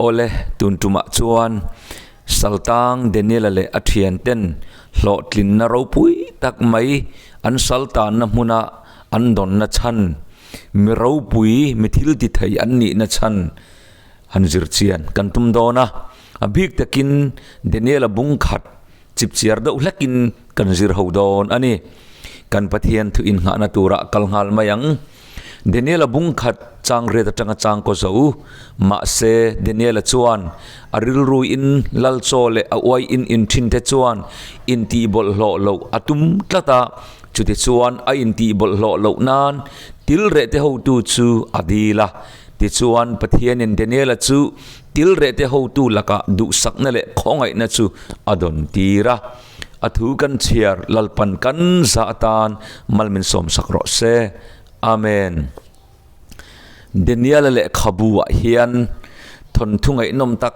Awle, tun tumah chuan Saltang Daniela leh a thianten hlawhtlinna ropui tak mai an saltanna hmuna an dawnna chhan, mi ropui, mi thil ti thei an nihna chhan han zir chian kan tum dawn a. A bik takin Daniela bung khat chipchiar deuh hlekin kan zir ho dawn a ni. Kan Pathian thu inngahna turah kal nghal mai ang. Daniela bung khat chang riat atanga chang kaw zo u. Mahse, Daniela chuan a rilru in lal chaw leh a uai in in thin te chuan intih bawlhhlawh loh a tum tlat a, chuti chuan a intih bawlhhlawh loh nan til reh te hotu chu a dil a. Tichuan, Pathianin Daniela chu til reh te hotu lakah duhsakna leh khawngaihna chu a dawn tir a. A thu kan chhiar Lalpan kan za atan mal min sawmsak rawh se. Amen. Daniela lehkhabu ah hian thawnthu ngaihnawm tak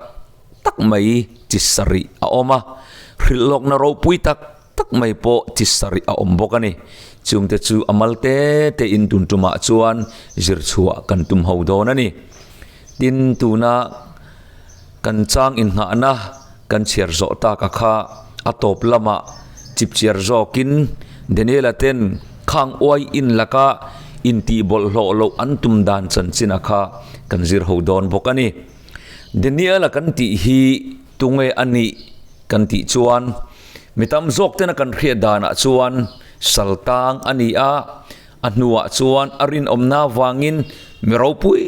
tak mai chi sarih a awm a, hrilhlawkna ropui tak tak mai pawh chi sarih a awm bawk a ni. Chungte chu a mal te te in tun tumah chuan zir chhuah kan tum ho dawn a ni. Tin, tuna kan chang inngahna kan chhiar zawh tak a kha a tawp lamah chipchiar zawkin Daniela ten khang uai in laka intih bawlhhlawh loh an tum dan chanchin a kha kan zir ho dawn bawk a ni. Daniela kan tih hi tunge a nih kan tih chuan mi tam zawk tena kan hriat danah chuan saltang a ni a, a hnuah chuan a rinawmna vangin mi ropui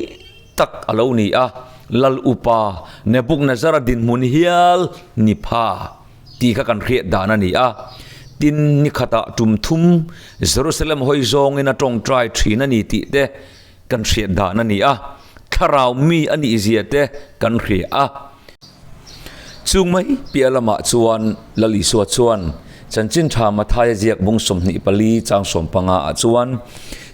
tak a lo ni a, Lal upa Nebuchadnezzar-a dinhmun hial ni pha tih kha kan hriat dan a ni a. Tin, ni khatah tum thum Jerusalem hawi zawngin a tawngtai thin a ni tih te kan hriat dan a ni a, thlarau mi a nih zia te kan hria a. Chung mai piah lamah chuan Lal Isua chuan Chanchin Tha Mathaia ziak bung 24 chang 15 ah chuan,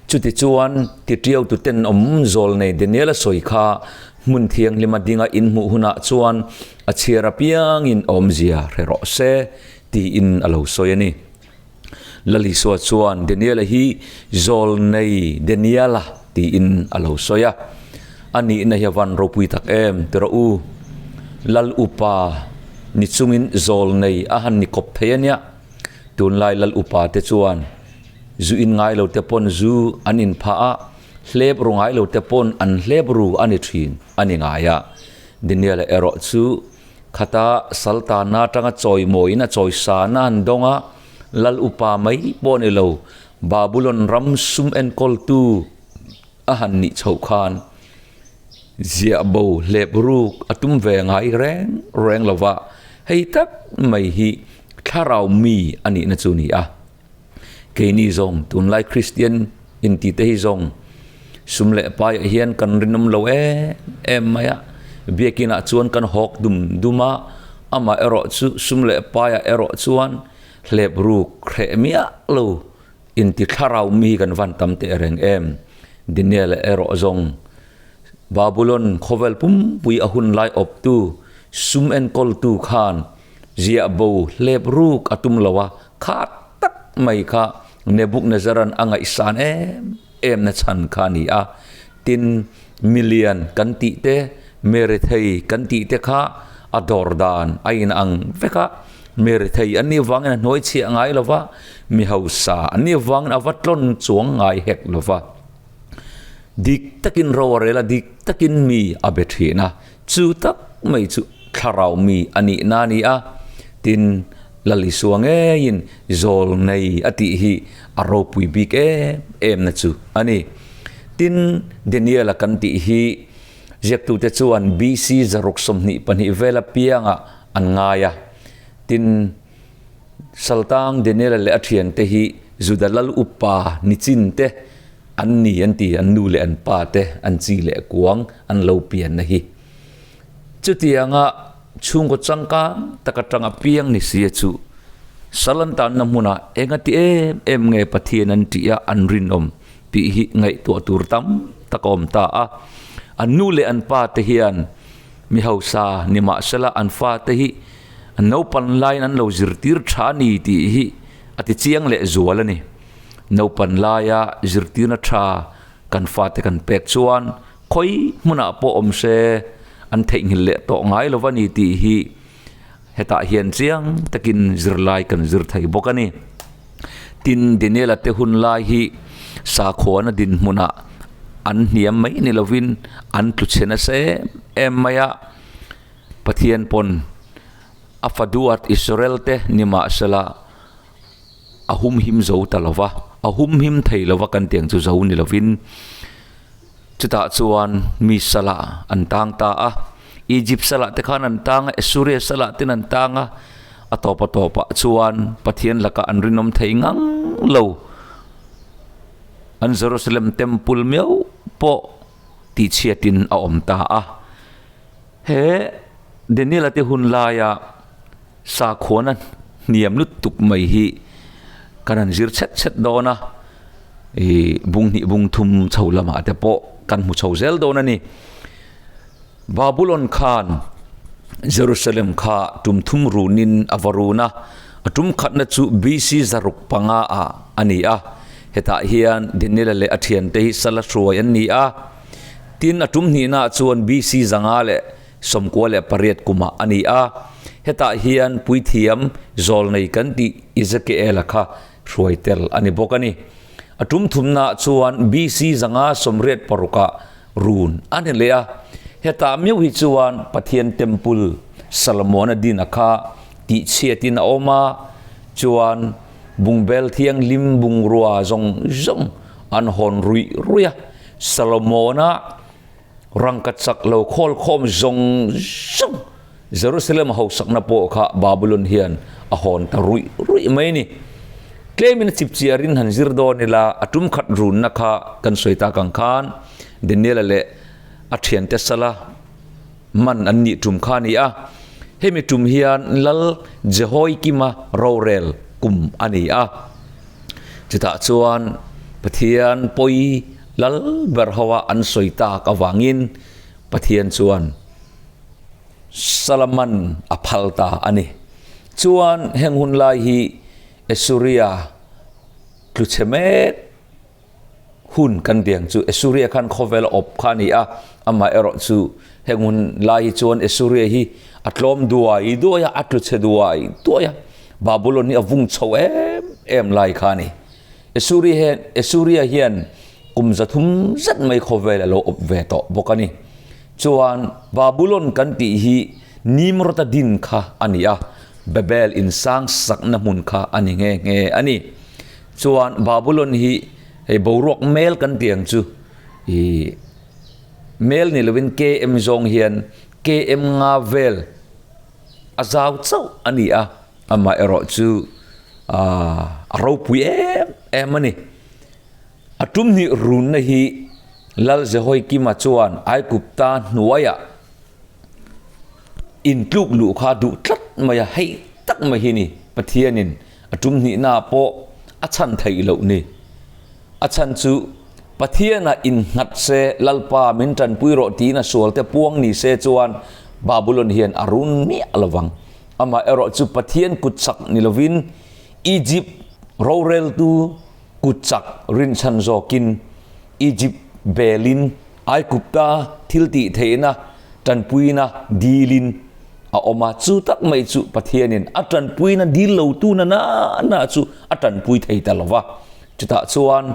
Chuti chuan titiau tuten awm zawl nei Daniela sawi kha hmun thianghlima dinga inhmuh hunah chuan a chhiar apiangin awmzia hre rawh se, tiin a lo sawi a ni. Lal Isua chuan Daniela hi zawl nei Daniela tiin a lo sawi a. A nihna hi a van ropui tak em ti rawh u. Lal upa ni chungin zawl nei a han ni kawp thei a nia. Tunlai lal upa te chuan zu in ngai lo te pawn zu an in phah a, hlep ru ngai lo te pawn an hlep ru a ni thin a ni ngai a. Daniela erawh chu Khata Saltana atanga chawimawiin a chawisana an dawng a, Lal upa mai pawh a ni lo, Babulon ram sum enkawltu a han nih chhoh khan ziah bo hlep ruk a tum ve ngai reng reng lo va, hei tak mai hi thlarau mi a nihna chu a ni a. Keini zawng tunlai Kristian intite hi zawng sum leh paiah hian kan rinawm lo em em mai a, biakinah chuan kan hawk dum dum a, amah erawh chu sum leh paiah erawh chuan hlep ruk hreh miah lo inti thlarau mi kan van tam teh reng em. Daniel erawh zawng Babulon khawvel pumpui a hun lai awptu sum enkawltu khan Ziah bo hlep ruk a tum lo a, kha tak mai kha Nebuchadnezzar-a'n a ngaihsan em em na chhan kha a ni a. Tin, milian kan tih te, merethei kan tih te kha a dawr dan a inang vek a. Merethei an nih vangin a hnuai chhiah ngai lo va, mi hausa an nih vangin a va tlawn chuang ngai hek lo va. Dik takin ro a rel a, dik takin mi a be thin a. Chu tak mai chu thlarau mi a nihna a ni a, tin, Lal Isua ngeiin zawl nei a tih hi a ropui bik em em na chu a ni. Tin, Daniel-a kan tih hi ziaktute chuan BC 122 vela piangah an ngai a. Tin, Saltang Daniel-a leh a thiante hi Juda lal upa nichin te an ni an ti, an nu leh an pa te an chi leh kuang an lo pianna hi. Chutianga chhungkaw changkang tak atanga piang ni sia chu sal an tanna hmunah enga ti em em nge Pathian an tih a an rinawm tih hi ngaihtuah tur tam tak a awm ta a. An nu leh an pa te hian mi hausa ni mahsela an fate hi An naupan laiin an lo zirtir tha a ni tih hi a ti chiang leh zual a ni. Naupan laia zirtirna tha kan fate kan pek chuan khawi hmunah pawh awm se an theihnghilh leh tawh ngai lo a ni tih hi hetah hian chiang takin zirlai kan zir thei bawk a ni. Tin, Daniela te hun lai hi sakhuana dinhmunah an hniam mai ni lovin an tlu chhe nasa em em mai a, Pathian pawn a fa duat Israel te nimahsela a humhim zo ta lo va, a humhim thei lo va kan tiang chu zo ni lovin chutah chuan mi salah an tang ta a, Egypt salah te khan an tang a, Assuria salah ten an tang a, a tawp a tawpah chuan Pathian lakah an rinawm thei ngang lo, an Jerusalem temple miau pawh tihchhiatin a awm ta a. He Daniel-a te hun laia sakhuana hniam lutuk mai hi kan han zir chhet chhet dawn a, ih bung hnih bung thum chho lamah te pawh kan hmu chho zel dawn a ni. Babulon khan Jerusalem kha tum thum runin a va run a, a tum khatna chu BC 505 ah a ni a, hetah hian Daniel-a leh a thiante hi sala hruai an ni a. Tin, a tum hnihnaah chuan BC 598 kumah a ni a. Hetah hian puithiam zawlnei kan tih Ezekiela kha hruai tel a ni bawk a ni. A tum thumnaah chuan BC 586ah run a ni leh a. Hetah miau hi chuan Pathian Temple Salomona dina kha tihchhiatin a awm a, chuan bungbel thianghlim bungrua zawng zawng an hawn ruih ruih a. Solomona rangka chak lo khawl khawm zawng zawng Jerusalem hausakna pawh kha Babylon hian a hawn ta ruih ruih mai a ni. Tlemin a chipchiarin han zir dawn ila a tum khat runna kha kan sawi tak ang khan Daniela leh a thiante sala man an nih tum kha a ni a. Hemi tum hian Lal Jehoiakima rorel kum a ni a. Chutah chuan Pathian pawi lal ber hoa an sawi tak avangin Pathian chuan Salaman a phal ta a ni. Chuan heng hun lai hi Assuria tlu chhe mek hun kan biang chu Assuria khan khawvel a awp kha a ni a, amaherawh chu heng hun lai hi chuan Assuria hi a tlawm duai duai a, a tlu chhe duai duai a, Babulon hi a vung chho em em lai kha a ni. Assuria hian Assuria hian kum 300 zet mai khawvel a lo awp ve tawh bawk a ni. Chuan Babulon kan tih hi Nimrod-a din kha a ni a, Babel insang sakna hmun kha a ni nghe nghe a ni. Chuan Babulon hi hei boruak mel kan tih ang chu ih mel ni lovin KM zawng hian KM nga vel a zau chauh a ni a, amah erawh chu ah a ropui em em a ni. A tum hnih runna hi Lal Jehoiakima chuan Aigupta hnuaiah intluk luh kha duh tlat mai a, hei tak mai hi ni Pathianin A tum hnihna pawh a chhan theih loh ni. A chhan chu Pathianah innghat se, Lalpa min tanpui rawh tiin a sualte puang ni se chuan Babulon hian a run miah lo vang. Amah erawh chu Pathian kut chak ni lovin Egypt roreltu kut chak rinchhan zawkin Egypt belin Aigupta thiltih theihna tanpuina dilin a awm a, chu tak mai chu Pathianin a tanpuina dil lo tu na na na chu a tanpui thei ta lo va, chutah chuan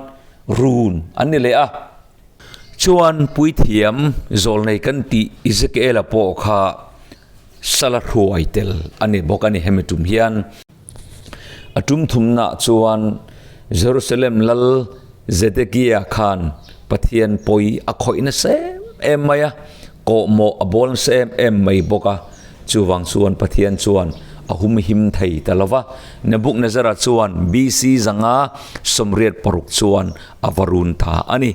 run an ni leh a. Chuan puithiam zawlnei kan tih Ezekiela pawh kha sala hruai tel a ni bawk a ni hemi tum hian. A tum thumnaah chuan Jerusalem lal Zedekia khan Pathian pawi a khawih nasa em em mai a, kawhmawh a bawl nasa em em mai bawk a. Chuvang chuan Pathian chuan a humhim thei ta lo va. Nebuchadnezzar-a chuan BC 586 chuan a va run ta a ni.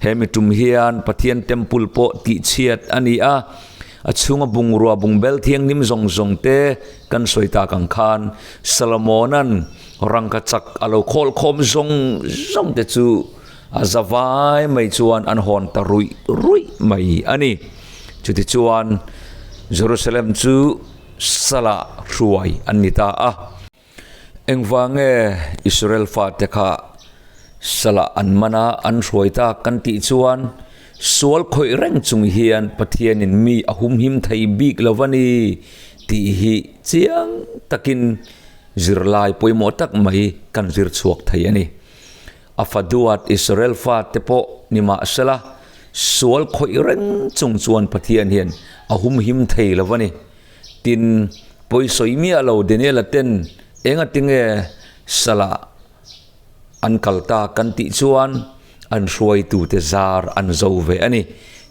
He mi tum hian Pathian temple pawh tihchhiat a ni a, a chhunga bungrua bungbel thianghlim zawng zawng te kan sawi tak ang khan Salomona'n rangka chak a lo khawl khawm zawng zawng te chu a za vai mai chuan an hawn ta ruih ruih mai a ni. Chutichuan Jerusalem chu salah hruai an ni ta a. Engvang nge Israel fate kha salah an man a, an hruai tak kan tih chuan Sual khawih reng chung hian Pathianin mi a humhim thei bik lo va ni tih hi chiang takin zirlai pawimawh tak mai kan zir chhuak thei a ni. A fa duat Israel fate pawh ni mahsela, sual khawih reng chung chuan Pathian hian a humhim thei lo va ni. Tin, pawisawi miah lo Daniela ten engatinge salah an kal ta kan tih chuan an hruaitute zar an zo ve a ni.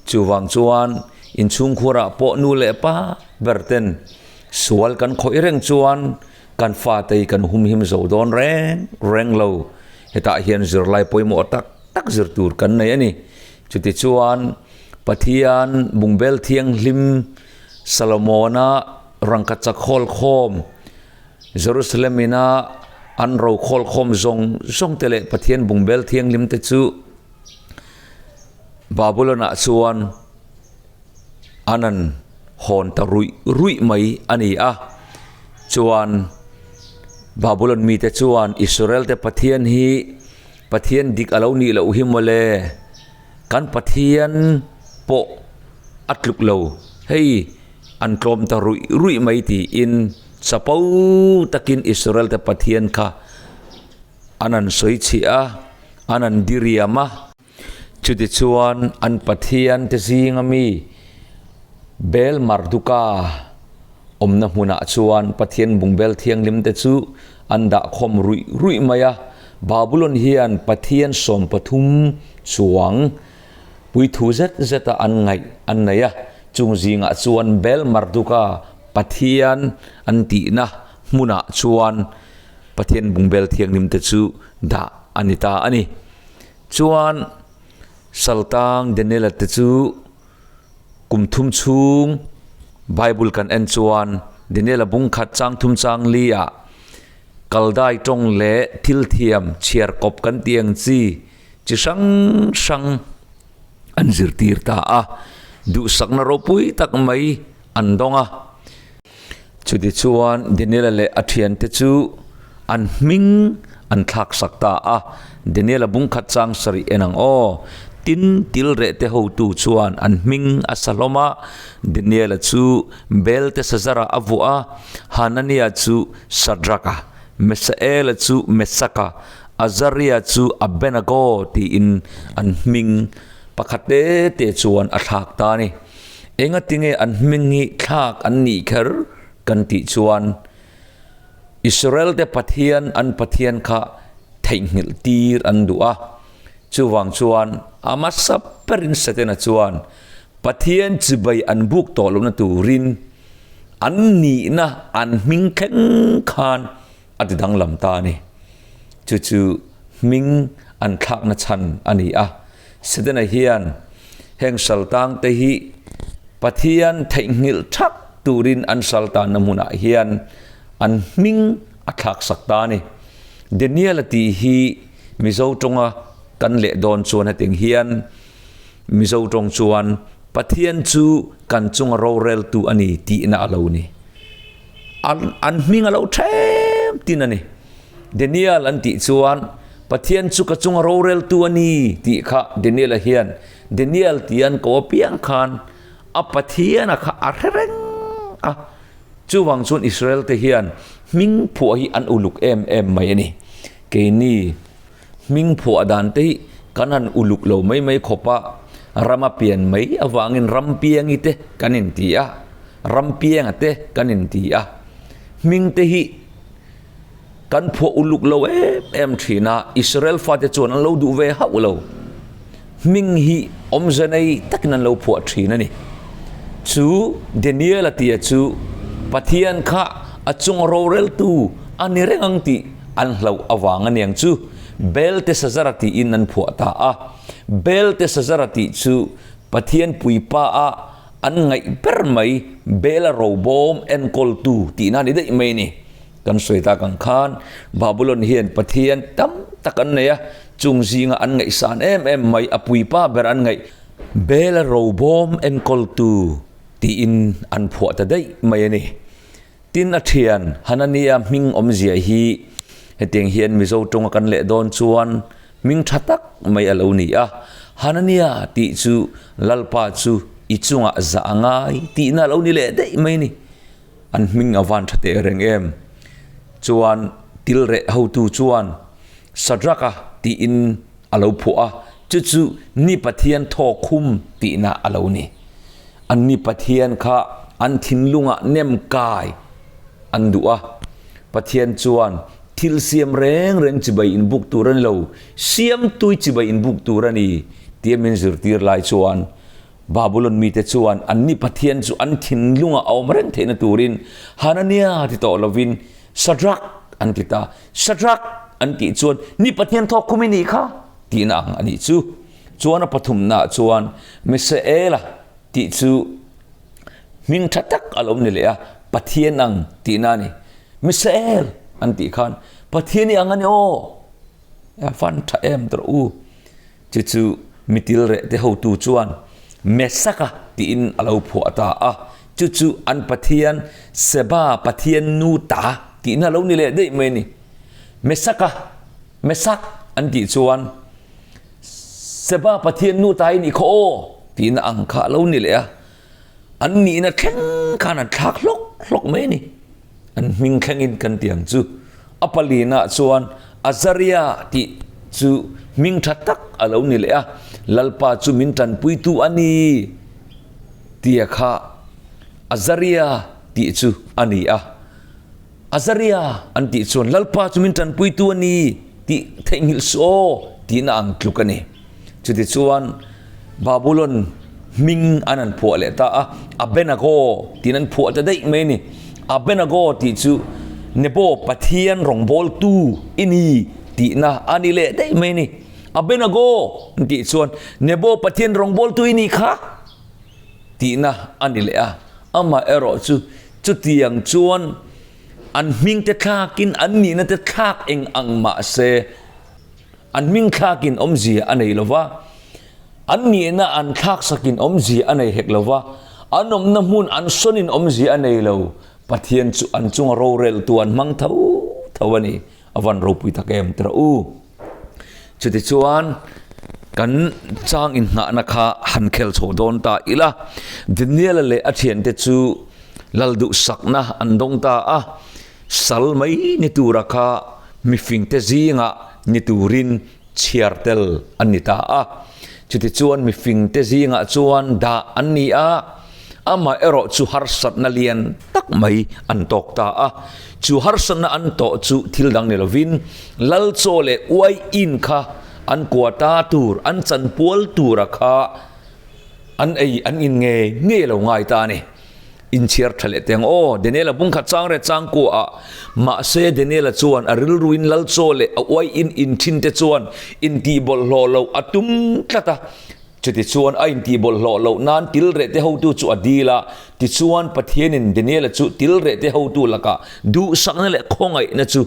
Chuvang chuan inchhungkhurah pawh nu leh pa ber ten sual kan khawih reng chuan kan fate hi kan humhim zo dawn reng reng lo. Hetah hian zirlai pawimawh tak tak zir tur kan nei a ni. Chutichuan Pathian bungbel thianghlim Salomona rangkachak hawlkhawm, Jerusalem ina an ro khawlkhawm zawng zawng te leh Pathian bungbel thianghlim te chu Babylon ah chuan an an hawn ta ruih ruih mai a ni a. Chuan Babylon mite chuan Israel te Pathian hi Pathian dik a lo nih loh hi mawle. Kan Pathian pawh a tluk lo, hei an tlawm ta ruih ruih mai tiin chapo takin Israel te Pathian kha an han sawi chhiah a, an han diriam a. Chutichuan an Pathian te zinga mi Bel Marduka awmna hmunah chuan Pathian bungbel thianghlim te chu an dah khawm ruih ruih mai a. Babulon hian Pathian 13 chuang puithu zet zeta an ngaih an nei a, chung zingah chuan Bel Marduka Pathian an tihna hmunah chuan Pathian bungbel thianghlim te chu dah a ni ta a ni. Chuan Saltang Daniela te chu Kum thum chhung Bible kan en chuan Daniela bung khat chang thum chang li ah Kaldai tawng leh thil thiam chhiar kawp kan tih ang chi chi hrang hrang an zirtir ta a, duhsakna ropui tak mai an dawng a. Chutichuan Daniela leh a thiante chu an hming an thlak sak ta a, Daniela bung khat chang sarih en ang aw. Tin, til reh te hotu chuan an hming a sa hlawm a, Daniela chu Beltesazara a vuah a, Hanania chu Shadraka, Mesaela chu Mesaka, Azaria chu Abenago tiin an hming pakhat te te chuan a thlak ta a ni. Engatinge an hming hi thlak an nih kher kan tih chuan Israel te Pathian an Pathian kha theihnghilh tir an duh a. Chuvang chuan a hmasa berin Setana chuan Pathian chibai an buk tawh lohna turin an nihna an hming thleng khan a ti danglam ta a ni. Chu chu hming an thlakna chhan a ni a. Setana hian heng saltang te hi Pathian theihnghilh thak turin an saltanna hmunah hian an hming a thlak sak ta a ni. Daniel-a tih hi Mizo tawnga kan leh dawn chuan hetiang hian Mizo tawng chuan Pathian chu kan chunga roreltu a ni tihna a lo ni. An an hming a lo ṭhem tin a ni. Daniel an tih chuan Pathian chu ka chunga roreltu a ni tih kha Daniel-a hian Daniel tih an ko apiang khan a Pathian-a kha a hre reng a. Chuvang chuan Israel te hian hming phuah hi an uluk em em mai a ni. Keini hming phuah dan te hi kan han uluk lo mai mai khawp a, rama pian mai avangin Rampiangi te kan inti a, Rampianga te kan inti a. Hming te hi kan phuah uluk lo em em thin a, Israel fate chuan an lo duh ve hauh lo. Hming hi awmze nei takin an lo phuah thin a ni. Chu Daniel-a tia chu Pathian kha a chunga roreltu a ni reng ang tih an hlauh avang a niang chu Beltesazara tiin an phuah ta a. Beltesazara tih chu Pathian puipa a an ngaih ber mai Bela robawm enkawltu tihna a ni daih mai a ni. Kan sawi tak ang khan Babylon hian pathian tam tak an nei a, chung zinga an ngaihsan em em mai a puipa ber an ngaih Bela robawm enkawltu tiin an phuah ta daih mai a ni. Tin a thian Hanania hming awmzia hi hetiang hian Mizo tawnga kan leh dawn chuan. Hming tha tak mai a lo ni a. Hanania tih chu Lalpa chu i chungah zah a ngai tihna a lo ni leh daih mai a ni. An hming a van tha teh reng em? Chuan tilreh hotu chuan Shadrach-a tiin a lo phuah a, chu chu Ni Pathian thaw khum tihna a lo ni. An Ni Pathian kha an thinlungah nem kai an duh a. Pathian chuan thil siam reng reng chibai inbuk tur a ni lo, siamtui chibai inbuk tur a ni tia min zirtir lai chuan Babulon mite chuan an Ni Pathian chu an thinlungah a awm reng theihna turin Hanania ti tawh lovin Shadrach an ti ta. Shadrach an tih chuan Ni Pathian thawk khum i nih kha tihna ang a nih chu. Chuan a pathumnaah chuan Misaela tih chu hming tha tak a lo ni leh a, Pathian ang tihna a ni. Misael an tih khan Pathian i ang a ni aw! A van tha em tawh u. Chu chu mitil reh te hotu chuan Mesaka tiin a lo phuah ta a, chu chu an pathian Seba pathian nu ta tihna lo ni leh daih mai a ni. Mesaka, Mesak an tih chuan Seba pathian nu ta i nih khaw aw tihna ang kha a lo ni leh a, an nihna thleng khan an thlak hlawk hlawk mai a ni. An hming thlengin kan ti ang chu. A palinah chuan Azaria tih chu hming tha tak a lo ni leh a, Lalpa chu min tanpuitu a ni tia kha Azaria tih chu a ni a. Azaria an tih chuan Lalpa chu min tanpuitu a ni tih theihnghilh suh aw tihna ang tluk a ni. Chutichuan Babulon hming an han phuah leh ta a, Abenago tiin an phuah ta daih mai a ni. Abenago tih chu Nebo Pathian rawngbawltu i ni tihna a ni leh daih mai a ni. Abenago an tih chuan Nebo Pathian rawngbawltu i nih kha tihna a ni leh a. Amaherawhchu chutiang chuan an hmingte thlakin an nihna te thlak eng ang mah se, An hming thlakin awmzia a nei lo va, an nihna an thlaksakin awmzia a nei hek lo va, an awmna hmun an sawnin awmzia a nei lo. Pathian chu an chunga roreltu an hmang tho tho a ni. A van ropui tak em tira u. Chutichuan kan chang inngahna kha han khel chho dawn ta ila. Daniela leh a thiante chu lal duhsakna an dawng ta a. Sal mai ni tura kha mifingte zingah ni turin chhiar tel an ni ta a. Chutichuan mifingte zingah chuan dah an ni a, amah erawh chu harsatna lian tak mai an tawk ta a. Chu harsatna an tawh chu thil dang ni lovin Lalchaw leh uaiin kha an kua ta tur, an chanpual tura kha an ei an in ngei ngei lo ngai ta a ni. Inchhiar tha leh teng aw, Daniela bung khat chang re chang kuah ah. Mahse Daniela chuan a rilruin Lalchaw leh a uaiin inthin te chuan intih bawlhhlawh loh a tum tlat a. Chutichuan a intih bawlhhlawh loh nan tilreh te hotu chu a dil a, tichuan Pathianin Daniela chu tilreh te hotu lakah duhsakna leh khawngaihna chu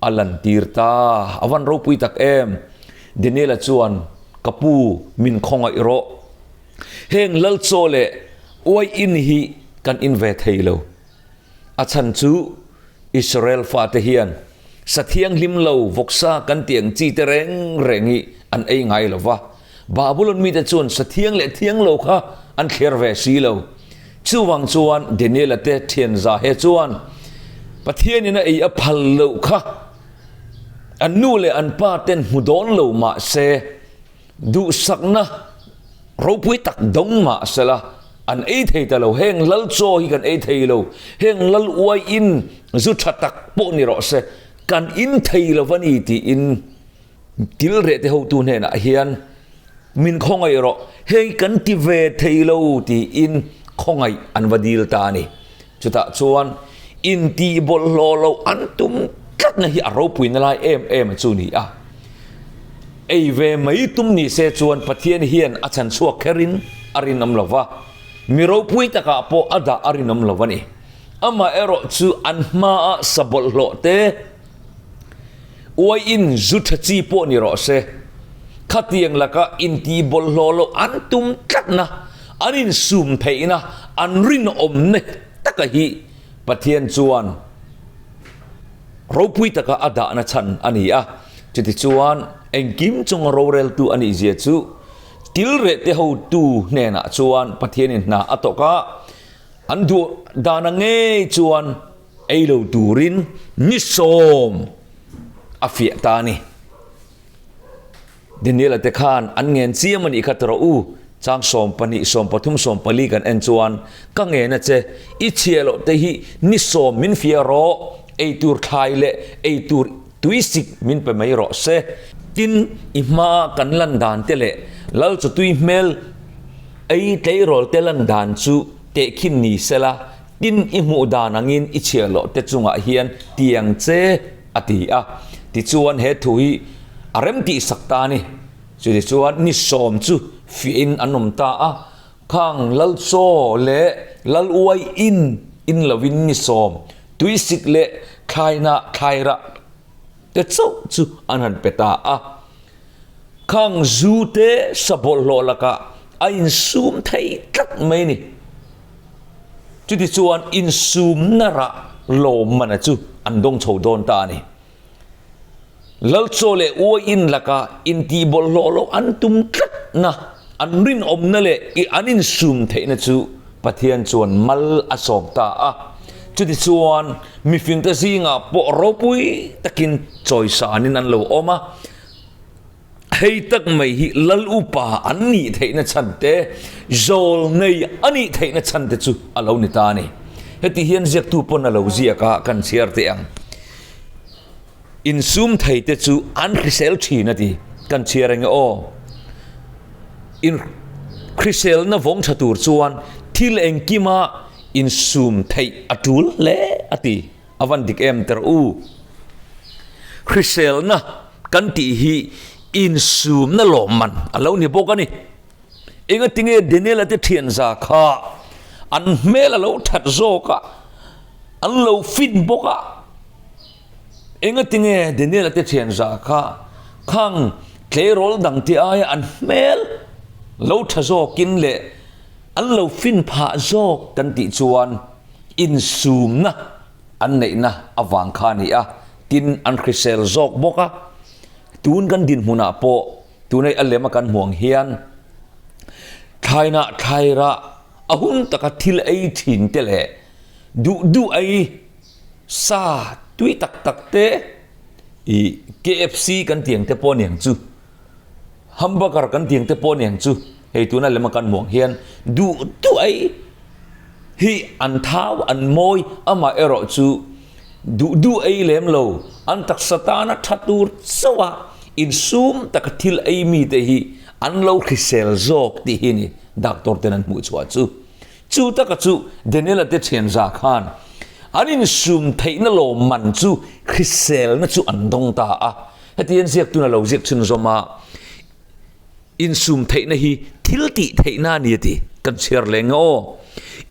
a lantir ta. A van ropui tak em! Daniela chuan, Ka pu, min khawngaih rawh. Heng Lalchaw leh uaiin hi kan in ve thei lo. A chhan chu Israel fate hian sa thianghlim lo vawksa kan tih ang chi te reng reng hi an ei ngai lo va. Babulon mite chuan sa thiang leh thiang lo kha an thler ve si lo. Chuvang chuan Daniela te thianza he chuan Pathianin a ei a phal loh kha an nu leh an pa ten hmu dawn lo mah se, Duhsakna ropui tak dawng mah sela, an ei thei ta lo. Heng lal chaw hi kan ei thei lo. Heng lal uai in zu tha tak pawh ni rawh se, kan in thei lo va ni tiin tilreh te hotu hnenah hian min khawngaih rawh, hei kan ti ve thei lo tiin khawngaih an va dil ta a ni. Chutah chuan intih bawlhhlawh loh an tum tlatna hi a ropuina lai em em chu ni a. Ei ve mai tum ni se chuan Pathian hian a chhan chhuak kherin a rinawm lo va, mi ropui takah pawh a dah a rinawm lo a ni. Amaherawh chu an hmaa sa bawlhhlawh te, uaiin zu tha chi pawh ni rawh se, khatiang laka intih bawlhhlawh loh an tum tlatna, an insum theihna, an rinawmna taka hi Pathian chuan ropui taka a dahna chhan a ni a. Chutichuan, engkim chunga roreltu a nihzia chu tilrehte hotu hnenah chuan Pathianin hna a tawk a, an duh dana ngei chuan ei lo turin ni sawm a fiah ta a ni. Daniel-a te khan an ngen chiam a nih kha tawrh u, chang 12, 13, 14 kan en chuan ka ngen a che, i chhia loh te hi ni sawm min fiah rawh, eitur thlai leh eitur tuisik min pe mai rawh se. Tin, i hmaa kan lan dan te leh lal chu tui hmel ei tleirawl te lan dan chu tehkhin ni sela, tin i hmuh dan angin i chhia loh te chungah hian tiang che. A ti a. Tichuan he thu hi a rem tih sak ta a ni. Chutichuan ni sawm chu fiahin an awm ta a, khang Lalchaw leh Laluai in in lovin ni sawm tuisik leh thlaina thlairah te chauh chu an han pe ta a. Khang zu te sa bawlhhlawh lakah a insum thei tlat mai a ni. Chutichuan insumna rah lawmmana chu an dawng chho dawn ta a ni. Lalchaw leh uaiin laka intih bawlhhlawh loh an tum tlatna, an rinawmna leh i an insum theihna chu Pathian chuan mal a sawm ta a. Chutichuan mifingte zingah pawh ropui takin chawisanin an lo awm a. Hei tak mai hi Lal upa an nih theihna chhan te, zawl ngei a nih theihna chhan te chu a lo ni ta a ni. Heti hian ziaktu pawn a lo ziak a, kan chhiar teh ang. Insum thei te chu an hrisel thin a ti, kan chhiar eng e aw. In hriselna vawng tha tur chuan thil engkima insum theih a tul hle a ti. A van dik em ter u. Hriselna kan tih hi insumna lawmman a lo ni bawk a ni. Engatinge Daniela te thianza kha an hmel a lo that zawk a, an lo fit bawk a. Engatinge Daniela te thianza kha khang tleirawl dangte aia an hmel lo tha zawkin leh an lo fin phah zawk kan tih chuan insumna an neihna avang kha a ni a, tin an hrisel zawk bawk a. Tun kan dinhmunah pawh tunei a lema kan hmuh ang hian thlainah thlairah a hun taka thil ei thin te leh duh duh ei sa tui tak tak te ih KFC kan tih ang te pawh a ni ang chu. Hamburger kan tih ang te pawh a ni ang chu, hei tuna lema kan hmuh ang hian duh duh ai hi an thau an mawi amah erawh chu duh duh ei lem lo an taksa tana tha tur chauh a insum taka thil ei mi te hi an lo hrisel zawk tih hi ni doctor ten an hmuh chhuah chu. Chu taka chu Daniela te thianza khan an insum theihna lawmman chu hriselna chu an dawng ta a. Heti hian ziaktun a lo ziak chhunzawm a, Insum theihna hi thil tih theihna a ni a ti. Kan chhiar leh nge aw.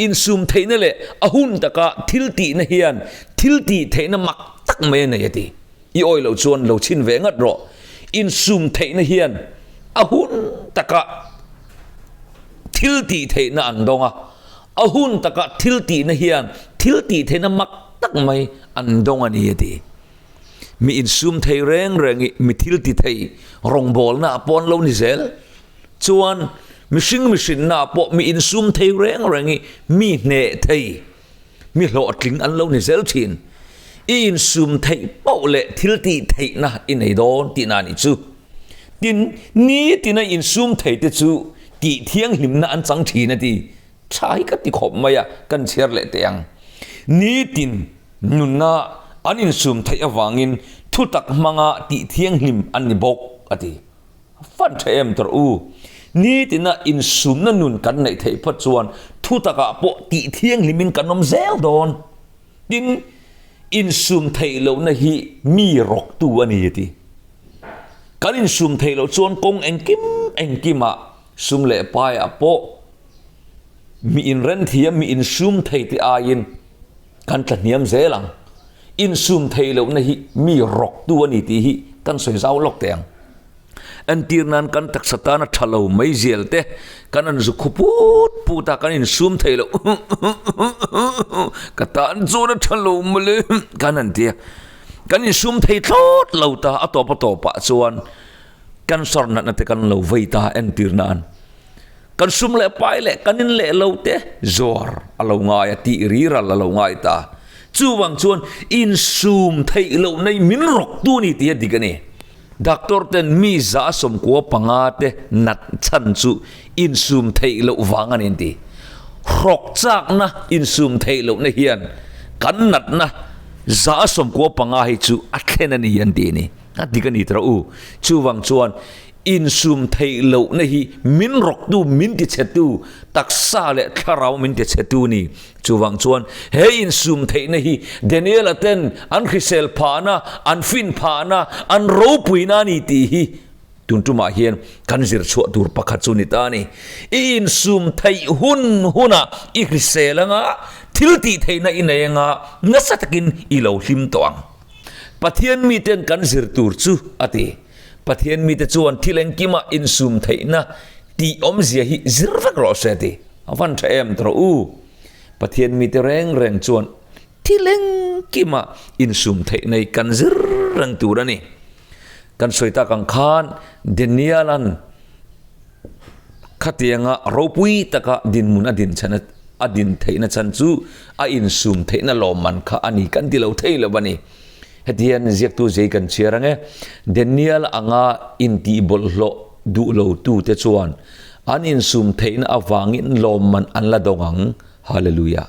Insum theihna leh a hun taka thil tihna hian thil tih theihna mak tak mai a nei a ti. I awih loh chuan lo chhin ve ngat rawh. Insum theihna hian a hun taka thil tih theihna an dawng a, a hun taka thil tihna hian thil tih theihna mak tak mai an dawng a ni a ti. Mi insum thei reng reng i mi thil ti thei rawngbawlna ah pawh an lo ni zel. Chuan mihring mihrinna ah pawh mi insum thei reng reng i mi hneh thei, mi hlawhtling an lo ni zel thin. I insum theih poh leh thil tih theihna i nei dawn tihna a nih chu. Tin, nitina insum thei te chu tih thianghlimna an chang thin a ti. Tha hi ka ti khawp mai a, kan chhiar leh teh ang. Nitin nunna an insum theih avangin thutak hmanga tih thianghlim an ni bawk, a ti. A fan tha em tawrh u. Nitina insumna nun kan neih theih phawt chuan thutakah pawh tih thianghlimin kan awm zel dawn. Tin, insum theih lohna hi mi rawktu a ni, a ti. Kan insum theih loh chuan kawng engkim engkimah sum leh paiah pawh Mi inren thiam, mi insum thei te aiin kan tla hniam zel ang. Insum thei lohna hi mi rawktu a ni tih hi kan sawi zau lawk teh ang. Entir nan kan taksa tana tha lo mai zial te kan an zu khu put put a, kan insum thei lo ka tan chuan a tha lo mawle kan han ti a. Kan insum thei thlawt lo ta, a tawp a tawpah chuan cancer natna te kan lo vei ta entir nan. Kan sum leh pai leh kan in leh lo te zuar a lo ngai a, tih riral a lo ngai ta. Chuvang chuan insum theih loh nei min rawk tu ni tih a dik a ni. Doctor ten mi 95 te nat chhan chu insum theih loh vang a ni an ti. Hrawk chakna insum theih lohna hian kan natna 95 hi chu a thlen a ni an ti a ni. A dik a ni tawh u. Chuvang chuan insum theih lohna hi min rawktu, min tichhetu, taksa leh thlarau min tichhetu a ni. Chuvang chuan he insum theihna hi Daniel-a ten an hrisel phahna, an fin phahna, an ropuina a ni tih hi tun tumah hian kan zir chhuah tur pakhat chu ni ta a ni. I insum theih hun hunah i hrisel anga thil tih theihna i nei anga nasa takin i lo hlim tawh ang. Pathian miten kan zir tur chu a ti. Pathian mite chuan thil engkimah insum theihna tih awmzia hi zir vek rawh se a ti. A van tha em tawh u. Pathian mite reng reng chuan thil engkimah insum theihna hi kan zir reng tur a ni. Kan sawi tak ang khan Daniel-a'n Khatianga ropui taka dinhmun a din chhan a din theihna chhan chu a insum theihna lawmman kha a ni kan ti lo thei lo a ni. Heti hian ziaktu zei kan chhiar ang e, Daniel anga intih bawlhhlawh duh lo tute chuan an insum theihna avangin lawmman an la dawng ang. Hallelujah.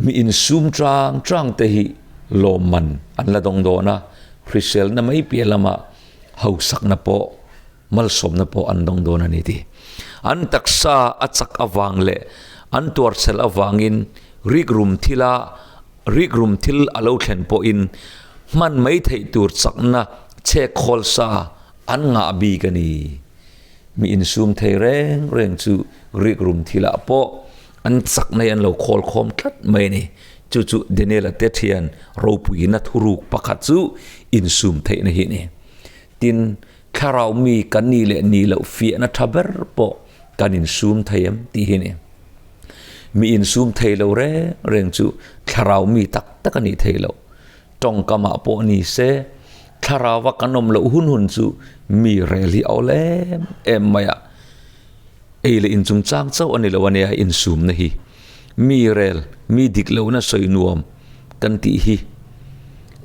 Mi insum chang chang te hi lawmman an la dawng dawn a, hriselna mai piah lamah hausakna pawh malsawmna pawh an dawng dawn a ni ti. An taksa a chak avang leh an tuarchhel avangin rikrum thila rikrum thil a lo thlen pawhin hman mai theih tur chakna chhek khawl sa an ngah bik a ni. Mi insum thei reng reng chu rikrum thilah pawh an chakna hi an lo khawl khawm tlat mai a ni. Chu chu Daniel-a te thian ropuina thuruk pakhat chu insum theihna hi a ni. Tin, thlarau mi kan nih leh nih loh fiahna tha ber pawh kan insum thei em tih hi a ni. Mi insum thei lo reng reng chu thlarau mi tak tak a nih theih loh. Tawngkamah pawh ni se, thlarauva kan awm loh hun hun chu mi rel hi a awl em em mai a. Ei leh inchungchang chauh a ni lo a nia insumna hi. Mi rel, mi dik lohna sawi nuam kan tih hi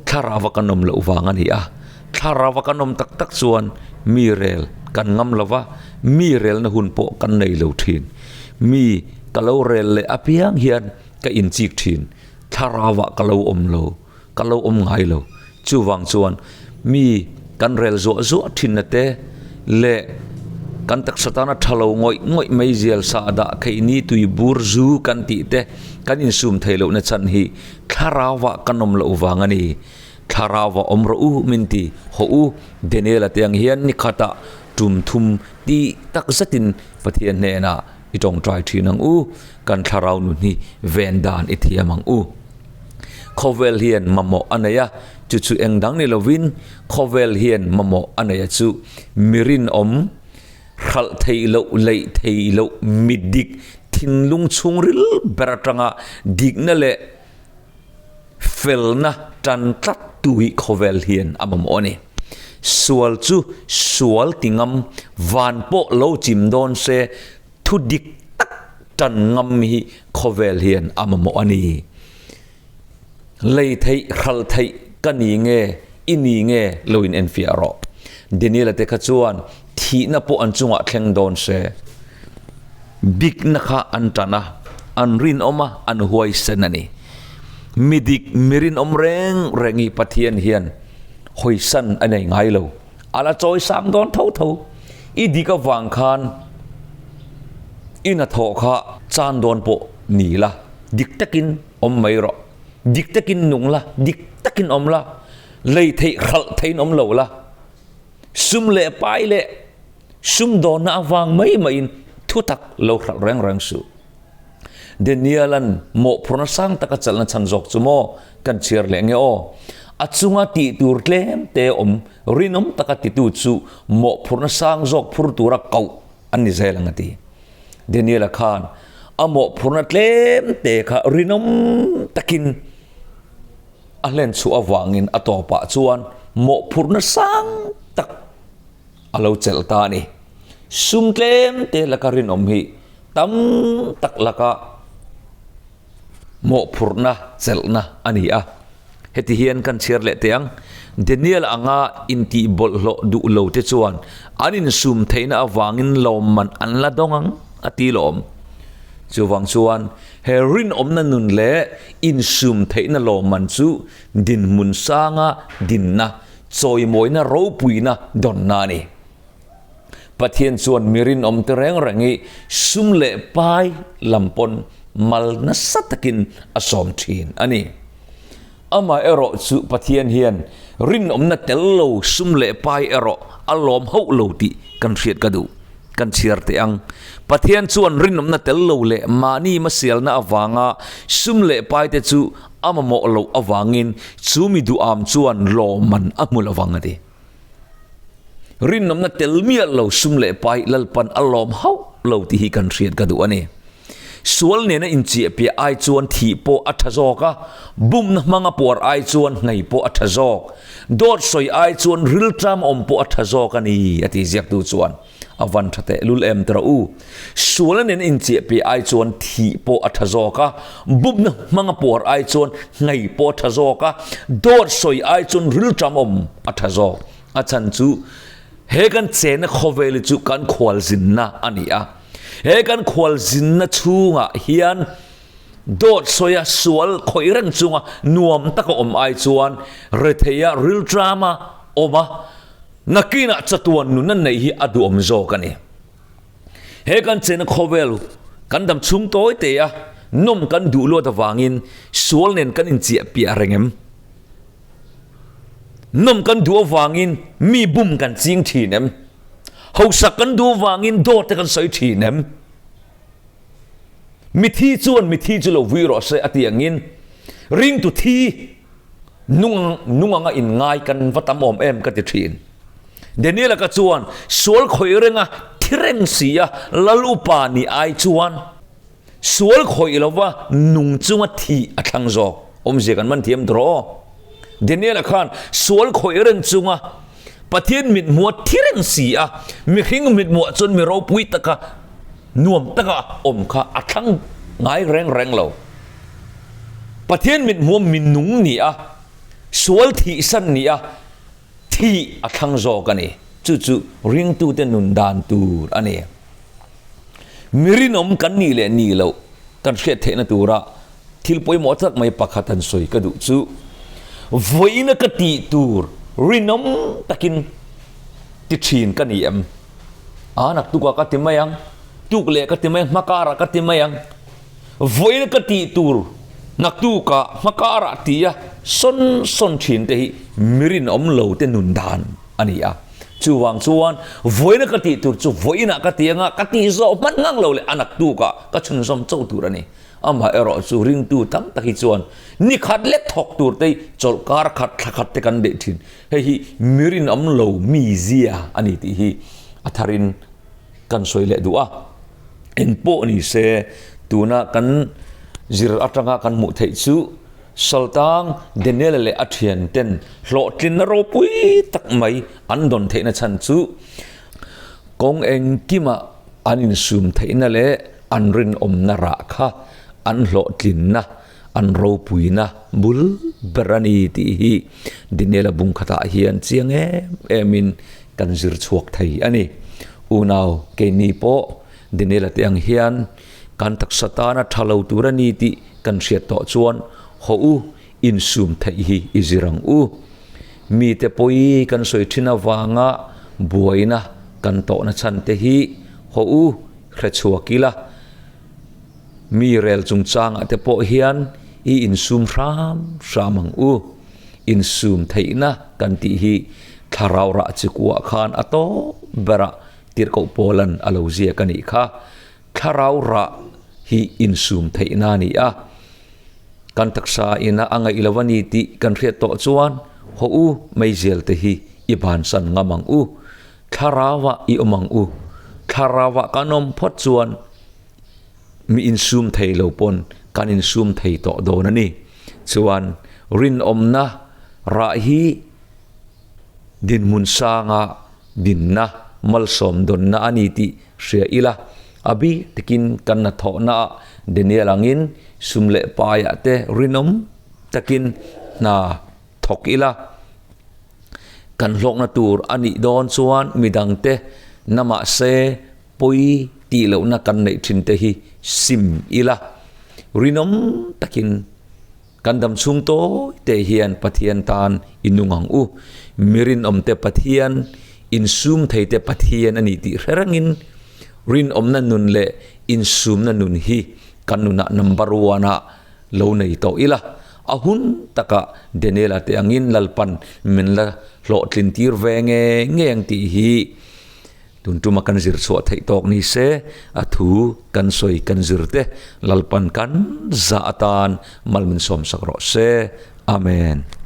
thlarauva kan awm loh vang a ni a. Thlarauva kan awm tak tak chuan mi rel kan ngam lo va, mi relna hun pawh kan nei lo thin. Mi ka lo rel leh apiang hian ka inchik thin. Thlarauah ka lo awm lo, ka lo awm ngai lo. Chuvang chuan mi kan rel zuah zuah thinna te leh kan taksa tana tha lo ngawih ngawih mai zial sah dah theih ni tui bur zu kan tih te kan insum thei lohna chhan hi thlarauah kan awm loh vang a ni. Thlarauah awm rawh u min ti hawh u Daniel-a te ang hian ni khatah tum thum tih tak zetin Pathian hnenah i tawngtai thin ang u, kan thlarau nun hi ven dan i thiam ang u. Khawvel hian mamawh a nei a, chu chu eng dang ni lovin khawvel hian mamawh a nei a chu mi rinawm, hralh theih loh, leih theih loh, mi dik, thinlung chhungril ber atanga dikna leh felna tan tlat tu hi khawvel hian a mamawh a ni. Sual chu sual ti ngam, van pawh lo chim dawn se thu dik tak tan ngam hi khawvel hian a mamawh a ni. Lei theih, hral theih ka ni nge, i ni nge lo in enfiah rawh. Daniel-a te kha chuan thihna pawh an chungah thleng dawn se. Dikna kha an tan a, an rinawm a, an huaisen a ni. Mi dik, mi rinawm reng reng hi Pathian hian hawisan a nei ngai lo. A la chawi sang dawn tho tho. I dik avang khan i hnathawh kha chan dawn pawh ni la, dik takin awm mai rawh. Dik takin nung la, dik takin awm la, lei theih hralh theihin awm lo la. Sum leh pai leh Sumdawnna avang mai maiin thutak lo hralh reng reng suh. Daniel-a'n mawhphurhna sang taka chalhna chhan zawk chu maw kan chhiar leh nge aw? A chunga tih tur tlem te awm rinawm taka titu chu mawhphurhna sang zawk phur tura koh an ni zel ang a ti. Daniel-a khan a mawhphurhna tlem te kha rinawm takin. a hlen chhuah avangin a tawpah chuan mawhphurhna sang tak a lo chelh ta a ni. Sum tlem te laka rinawm hi tam tak laka mawhphurhna chelhna a ni a. Heti hian kan chhiar leh teh ang, Daniel anga intih bawlhhlawh duh lo te chuan an insum theihna avangin lawmman an la dawng ang a ti lawm. Chuvang chuan he rinawmna nun leh insum theihna lawmman chu dinhmun sanga dinna, chawimawina ropuina dawnna a ni. Pathian chuan mi rinawm te reng reng hi sum leh pai lam pawn mal nasa takin a sawm thin a ni. Amaherawh chu Pathian hian rinawmna tel lo sum leh pai erawh a lawm hauh lo tih kan hriat ka duh. Kan chhiar teh ang. Pathian chuan rinawmna tel lo leh mahni hmasialna avanga sum leh pai te chu a mamawh loh avangin chu mi duham chuan lawmman a hmu lovang a ti. Rinawmna tel miah lo sum leh pai Lalpan a lawm hauh lo tih hi kan hriat ka duh a ni. Sual nena inchiahpiah ai chuan thih pawh a tha zawk a, bumna hmanga puar ai chuan hnei pawh a tha zawk, dawt sawi ai chuan rilṭam awm pawh a tha zawk a ni, a ti ziaktu chuan. A van tha teh lul em tawh u. Sualna nena inchiahpiah ai chuan thih pawh a tha zawk a, bumna hmanga puar ai chuan hnei pawh a tha zawk a, dawt sawi ai chuan rilṭam awm a tha zawk. A chhan chu he kan chenna khawvel hi chu kan khualzinna a ni a. He kan khualzinna chhungah hian dawt sawia sual khawih reng chunga nuam taka awm ai chuan retheia rilṭama awm a, nakinah chatuan nunna neih hi a duhawm zawk a ni. He kan chenna khawvel kan dam chhung tawi te a, nawm kan duh luat avangin sual nen kan inchiah piah reng em? Nawm kan duh avangin mi bum kan ching thin em? Hausak kan duh avangin dawt te kan sawi thin em? Mithi chuan mithi chu lo vui rawh se a ti angin ringtu thi nung nung anga inngai kan va tam awm em ka ti thin. Daniel-a ka chuan sual khawih renga thi reng si a lal upa ni ai chuan Sual khawih lova nung chunga thih a thlang zawk. Awmzia kan man thiam tawh aw. Daniel-a khan sual khawih reng chunga Pathian mithmuh a thi reng si a, mihring mithmuh chuan mi ropui taka nuam taka awm kha a thlang ngai reng reng lo. Pathian mithmuh mi nung ni a, sual thihsan ni a, thih a thlang zawk a ni. Chu chu ringtute nun dan tur a ni. Mi rinawm kan nih leh nih loh kan hriat theihna tura thil pawimawh tak mai pakhat han sawi ka duh chu, vawiina ka tih tur rinawm takin ti thin ka ni em? A naktukah ka ti mai ang, tuk leh ka ti mai ang, hmakarah ka ti mai ang. Vawiina ka tih tur naktukah hmakarah tia sawn sawn thin te hi mi rinawm lo te nun dan a ni a. Chuvang chuan vawiina ka tih tur chu vawiinah ka ti anga ka tih zawh hman ngang lo leh a naktukah ka chhunzawm chauh tur a ni. Amaherawh chu ringtu tam tak hi chuan ni khat lek thawk tur te hi chawlhkar khat thla khat te kan deih thin. Hei hi mi rinawm lo mizia a ni tih hi a tharin kan sawi leh duh a. Eng pawh ni se tuna kan zir atanga kan hmuh theih chu Saltang Daniel-a leh a thianten hlawhtlinna ropui tak mai an dawn theihna chhan chu kawng engkima an insum theihna leh an rinawmna rah kha an hlawhtlinna, an ropuina bul ber a ni tih hi Daniel-a bungkhatah hian chiang em emin kan zir chhuak thei a ni. Unau keini pawh Daniel-a te ang hian kan taksa tana tha lo tur a ni tih kan hriat tawh chuan haw u insum theih hi i zir ang u. Mite pawi kan sawi thin avanga buaina kan tawhna chhan te hi haw u hre chhuak ila. Mi rel chungchangah te pawh hian i insum hram hram ang u. Insum theihna kan tih hi thlarau rah chi kuah khan a tawp berah Tirhkoh Paulan a lo ziak a nih kha. Thlarau rah hi insum theihna a ni a, kan taksa ina a ngaih lo a ni tih kan hriat tawh chuan haw u meizial te hi i bansan ngam ang u, thlarauah i awm ang u. Thlarauah kan awm phawt chuan mi insum thei lo pawn kan insum thei tawh dawn a ni. Chuan. Rinawmna rah hi dinhmun sanga dinna, malsawm dawnna a ni tih hria ila. A bik takin kan hnathawhnaah Daniel angin sum leh paiah te rinawm takin hna thawk ila. Kan hlawkna tur a nih dawn chuan midangte na mahse pawi tih lohna kan neih thin te hi sim ila. Rinawm takin kan dam chhung tawi te hian Pathian tan i nung ang u. Mi rinawmte Pathian, insum theite Pathian a ni tih hre rengin rinawmna nun leh insumna nun hi kan nunah number one ah lo nei tawh ila. A hun takah Daniela te angin Lalpan min la hlawhtlin tir ve nge nge ang tih hi tun tuma kan zir chhuah theih tawk ni se, a thu kan sawi kan zir te Lalpan kan zah atan mal min sawmsak rawh se. Amen.